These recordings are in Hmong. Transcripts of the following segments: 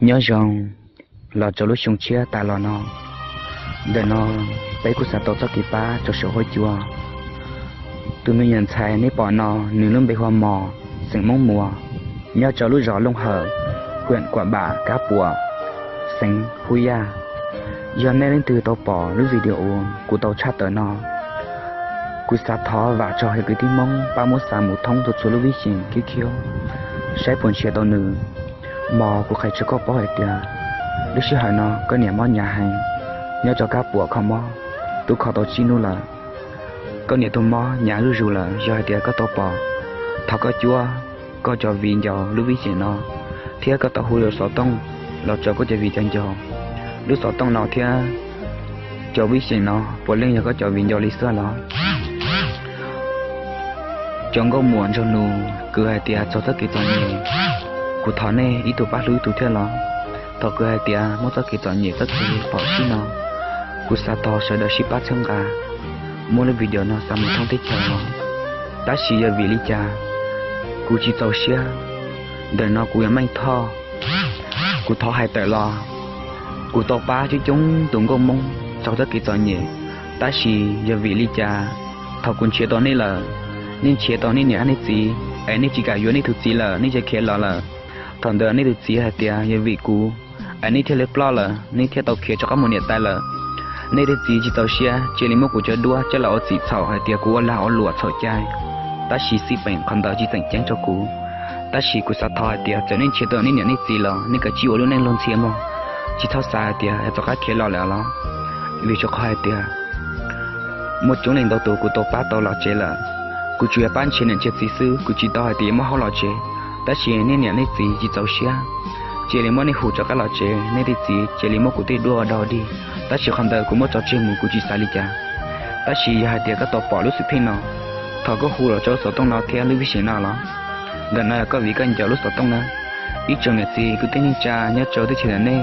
Nyob zoo los rau lub xyoo tshiab tas los no, ntawm no peb kuj xav tau txoj kev pab rau saum huab cua. Tus me nyuam ntxhais nej pom no nws lub npe hu ua Mos, xeem Moob Muas, nyob rau lub zos Looj Hawm, hwm Kuam Pam, kab Puam, xeev Hub Yaj. Yog nej leej twg tau pom lub video uas kuv tau tshaj tawm no, kuv xav thov vam rau kwv tij Hmoob pab muab xa mus thoob txhua txhua lub vib xyeem khib khiub, saib puas nrhiav tau nws. Mos, kuv qhia rau koj paub hais tias lub sij hawm no koj niam mob hnyav heev, nyob rau kab Puam kho mob twb kho tau tsib hnub lawm. Koj niam tus mob hnyav zuj zus lawm, yog hais tias koj tau pom, thov koj cuab koj cov viv ncaus lub vib xyeem no, thiab koj tau hu lub xov tooj los rau koj cov viv cov ncaus lub xov tooj no thiab. Cov vib xyeem no puav leej yog koj cov viv ncaus li xwb los. Cov nkauj muam nraug nus, kuv hais tias txog txoj kev txom nyem, kuv thov nej ib tug pab hlub ib tug thiab los. Thaum kuv hais tias muaj txoj kev txom nyem txoj kev pom sib no, kuv xav thov sawv daws sib pab txhawb nqa, muab lub video no xa mus thoob teb chaws no. Tab sis yog vim li cas kuv tsis txaus siab, ntawm no kuv yog Meej Thoj. Kuv thov hais tawm los, kuv tau pab coob coob tus nkauj Hmoob txog txoj kev txom nyem, tab sis yog vim li cas thaum kuv nrhiav tau nej lawm, nej nrhiav tau nej niam nej txiv, es nej tsis kam yuav nej tus txiv lawm, nej cia khiav los lawm. Thaum ntawd nej tus txiv hais tias yog vim kuv, es nej thiaj li ploj lawm, nej thiaj tau khiav rov qab mus niam tais lawm. Nej tus txiv tsis txaus siab, cia li muab kuv cov duab coj los ua txim txhaum hais tias kuv ua lag ua luam txhaum cai. Tab sis xij peem qhov ntawd tsis tseem ceeb rau kuv. Tab sis kuv xav thov hais tias txawm nej nrhiav tau nej niam nej txiv los nej kav tsij ua lub neej luag ntxhi mog, tsis txhob xav hais tias rov qab khiav los lawm los. Vim rau qhov hais tias muaj coob leej ntau tus kuv tau pab tau los tsev lawm. Kuv tsuas yog pab nrhiav niam nrhiav txiv xwb, kuv tsis tau hais tias yuav muab hauv los tsev. Tab sis nej niam nej txiv tsis txaus siab, cia li muab nej hu rov qab los tsev, nej tej txiv cia li muab kuv tej duab ua dog dig. Tab sis qhov ntawd kuv muab tso tseg mus kuv tsis xav li cas. Tab sis yog hais tias koj tau pom lub xwm pheej no, thov koj hu los rau xov tooj no thiab lub vib xyeem no los. Ntawm no yog koj viv koj ncaus lub xov tooj na. Ib tsoom niam txiv kwv tij neej tsa nyob rau teb chaws ntawm nej,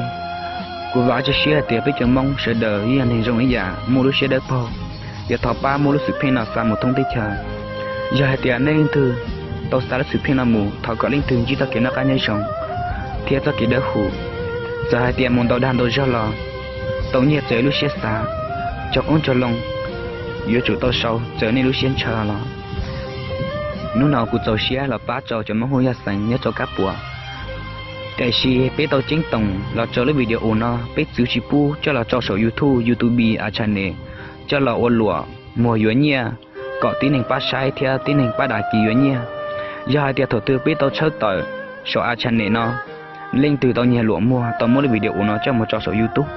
kuv vam thiab cia siab hais tias peb cov Hmoob sawv daws yeej yog neeg zoo ib yam, muaj lub siab dawb paug. Yog thov pab muab lub xwm pheej no xa mus thoob teb chaws. Yog hais tias nej leej twg tau xa lub xwm pheej no mus, thov kom leej twg ntsib txoj kev noj qab nyob zoo thiab txoj kev dawb huv. Txawm hais tias mus ntau dag ntau zog los tau nyiaj txawm lub siab xav, tso qoob tso loo yuav tsum tau sau txawm nej lub siab ntshaw los. Hnub no kuv txaus siab los pab rau cov Hmoob Hub Yaj xeev nyob rau kab Puam. Tiam sis peb tau ceeb toom los rau lub video no peb txwv tsis pub coj los tso saum YouTube, YouTube a channel coj los ua luam muag yuav nyiaj, kom tib neeg pab saib thiab tib neeg pab dam kis yuav nyiaj. Yog hais tias thaum twg peb tau tshawb tawm saum a channel no, leej twg tau nyiag luam muag tau muab lub video no coj mus tso saum YouTube,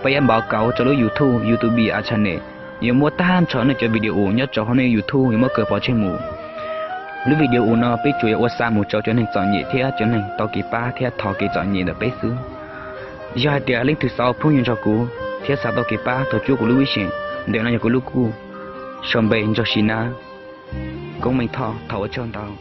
peb yuav npau kauv rau lub YouTube, YouTube a channel yuav muab tag nrho nej cov video nyob rau hauv nej YouTube yuav muab kaw pov tseg mus. Lub video no peb tsuas yog ua xa mus rau cov neeg txom nyem thiab cov neeg tau kev pab thiab thov kev txom nyem ntawm peb xwb. Yog hais tias leej twg xav ua phooj ywg nrog kuv thiab xav tau kev pab thov cuab kuv lub vib xyeem, ntawm no yog kuv lub kuj, sau npe Nraug Sis Nab, Koob Meej Thoj, thov ua tsaug ntau.